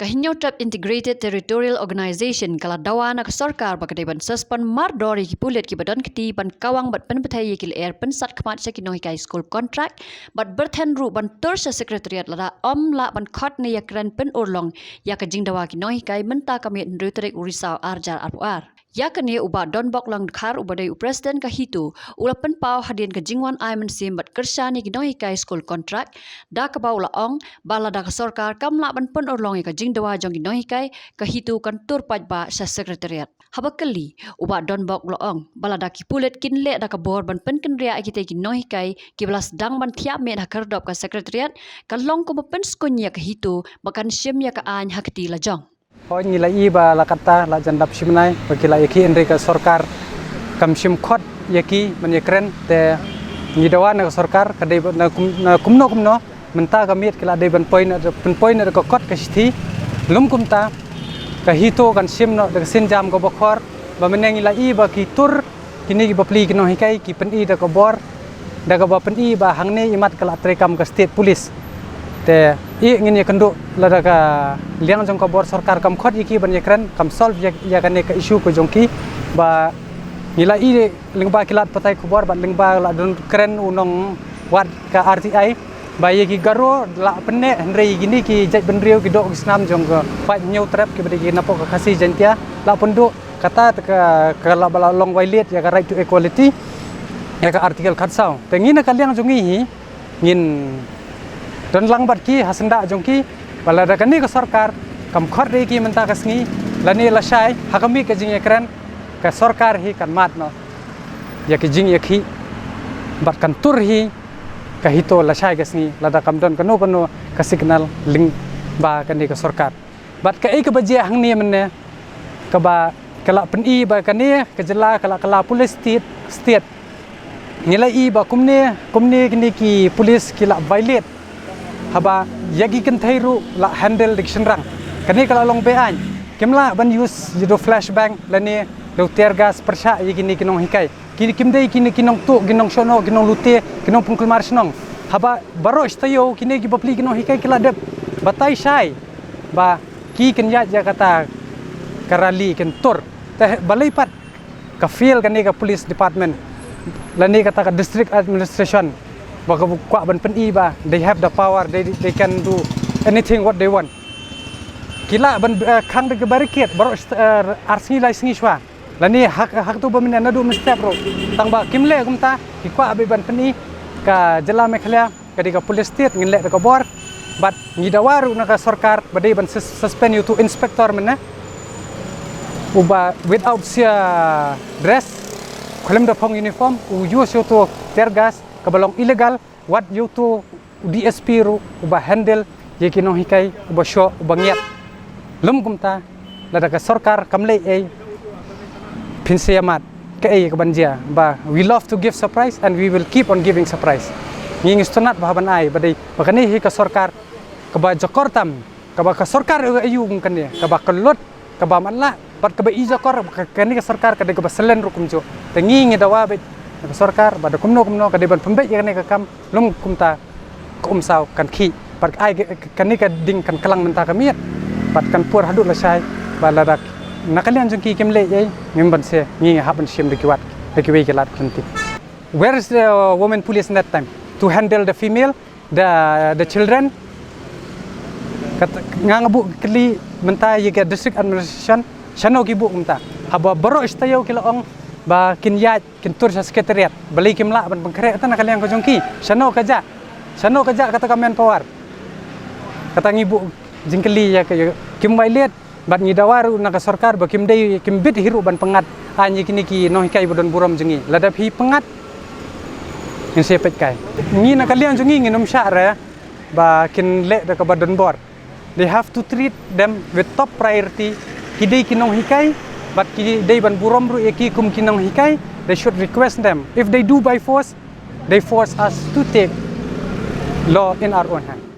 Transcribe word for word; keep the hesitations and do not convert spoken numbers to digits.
Ka Hynñiewtrep Integrated Territorial Organization ka la dawa na ka sorkar ba ka dei ban suspend mardor ïa ki pulit kiba don kti ban kawang bad pynbthei ïa ki lyer pynsat khmat sha ki nonghikai skul kontrak bad byrthen ruh ban tur sha Secretariat lada ym lah ban khot ne ïakren pynurlong ïa ka jingdawa ki nonghikai mynta ka miet hynriew tarik u Risaw ar hajar arphew ar. Ïa kane u Bah Donbok Lyngdohkar uba dei u President ka HITO u la pynpaw hadien ka jingwan ai mynsiem bad kyrshan ïa ki nonghikai skul kontrak, da kaba u la ong ba lada ka sorkar kam lah ban pynurlong ïa ka jingdawa jong ki nonghikai, ka HITO kan tur paidbah sha Secretariat. Haba kylli, u Bah Donbok u la ong ba lada ki pulit kin leh da ka bor ban pynkynriah ïa kitei ki nonghikai kiba la sdang ban thiah miet ha khyrdop ka Secretariat, ka long kumba pynskhem ïa ka HITO ba kan shim ïa ka aiñ ha kti lajong. Hooid, ngi la ïohi ba la katta la jan dap shi bnai ba ki la ïakhih, hynrei ka sorkar kam shim khot ïa ki ban ïakren. Te ngi dawa na ka sorkar ka dei ba na kum, na kumno kumno mynta ka miet ki la dei ban poi na, pynpoi na ka kot ka shithi. Lym kumta, ka HITO kan shim noh da ka sienjam kaba khor. Ba mynne ngi la ïohi ba ki tur kine ki bapli ki nonghikai ki pyni da ka bor, da kaba pyni ba hangne imat ka la treikam ka State Police. Te ïa ngin ïakynduh lada ka liang jong ka bor sorkar kam khot ïa ki ban ïakren, kam solve ïa, ïa kane ka issue ka jong ki. Ba ngi la ïohi lyngba ki lad pathai khubor bad lyngba la don kren u nongwad ka RTI ba ïa ki Garo la pynneh, hynrei ïa kine ki jaitbynriew ki doh ki snam jong ka paid Hynñiewtrep kiba dei ki na pdeng ka Khasi Jaiñtia la pynduh. Kata te ka, ka la ba la long violate ïa ka right to equality, ïa ka Article khatsaw. Te ngi na ka liang jong ngi hi ngin don lang bad ki ha syndah jong ki ba lada kane ka sorkar kam khot ïa ki mynta ka sngi lane lashai ha ka miet ka jingïakren, ka sorkar hi kan mad noh ïa ki jingïakhih bad kan tur hi ka HITO lashai ka sngi lada kam don kano kano ka signal lyngba kane ka sorkar. Bad kaei kaba jia hangne mynne kaba ka la pyni ba kane ka jylla ka la kylla police state, state. Ngi la ïohi ba kumne, kumne kine ki police ki la violate. Haba ïa ki kynthei ruh la handle da ki shynrang. Kane ka la long beaiñ. Kim lah ban use ïa u flashbang lane da u tear gas pyrshah ïa kine ki nonghikai. Ki, kim dei kine ki nongtuh, ki nongshonong, ki nonglute, ki nongpynkulmar shnong. Haba baroh shi taïew kine ki bapli ki nonghikai ki la dep batai shai ba ki kin ïaid ïa kata ka rally kin tur. Te balei pat ka fail kane ka police department lane kata ka district administration ba ka kwah ban pyni ba they have the power, they, they can do anything what they want. Ki lah ban, eh, khang da ka barricade baroh shi, eh, ar sngi lai sngi shuwa. Lane ha, ha katu ba mynne naduh mynstep ruh. Tang ba kim leh kumta, ki kwah beit ban pyni ka jylla Meghalaya ka dei ka police state, ngin leh da ka bor. Bad ngi dawa ruh na ka sorkar ba dei ban sus-, suspend ïa utu inspector mynne uba without sia dress, khlem da phong uniform, u use ïa utu tear gas kaba long illegal. Wat ïa utu u DSP ruh uba handle ïa ki nonghikai uba shoh uba ngiat. Lym kumta, lada ka sorkar kam leh ei, phin sa ïa mad kaei kaban jia. Ba we love to give surprise and we will keep on giving surprise. Ngi ngi sngewtynnat ba haba ngi ai ba dei ba kane hi ka sorkar kaba jakor tam, kaba ka sorkar aïu kum kane, kaba kyllut, kaba matlah bad kaba i jakor, ka, kane ka sorkar ka dei kaba salen ruh kumjuh. Te ngi ngi dawa beit na ka sorkar ba da kumno kumno ka dei ban pynbeit ïa kane ka kam, lym kumta ka umsaw kan khih. Bad ai ka, kane ka ding kan klang mynta ka miet bad kan pur haduh lashai. Ba lada na ka liang jong ki kim leh ei, ngim banse, ngi ngi hap ban shim da ki wat, da kiwei ki lad ki lynti. Where is the women police in that time to handle the female, the, the children? Kat-, nga nga buh kylli mynta ïa ka district administration, shano ki buh mynta? Haba baroh shi taïew ki la ong ba kin ïaid kin tur sha secretariat. Balei kim lah ban pynkhreh, kata na ka liang ka jong ki. Shano ka jah? Shano ka jah kata ka manpower? Kata ngi buh jingkylli ïa ka, ïa kim violate. Bad ngi dawa ruh na ka sorkar ba kim dei, kim bit hi ruh ban pyngngad aiñ ïa kine ki nonghikai ba don burom jong ngi. Lada phi pyngngad, ngin sa peit kai. Ngi na ka liang jong ngi ngin ym shah re ba kin leh da kaba don bor. They have to treat them with top priority. Ki dei ki nonghikai bad ki dei ban burom ruh ïa ki kum ki nonghikai. They should request them. If they do by force, they force us to take law in our own hand.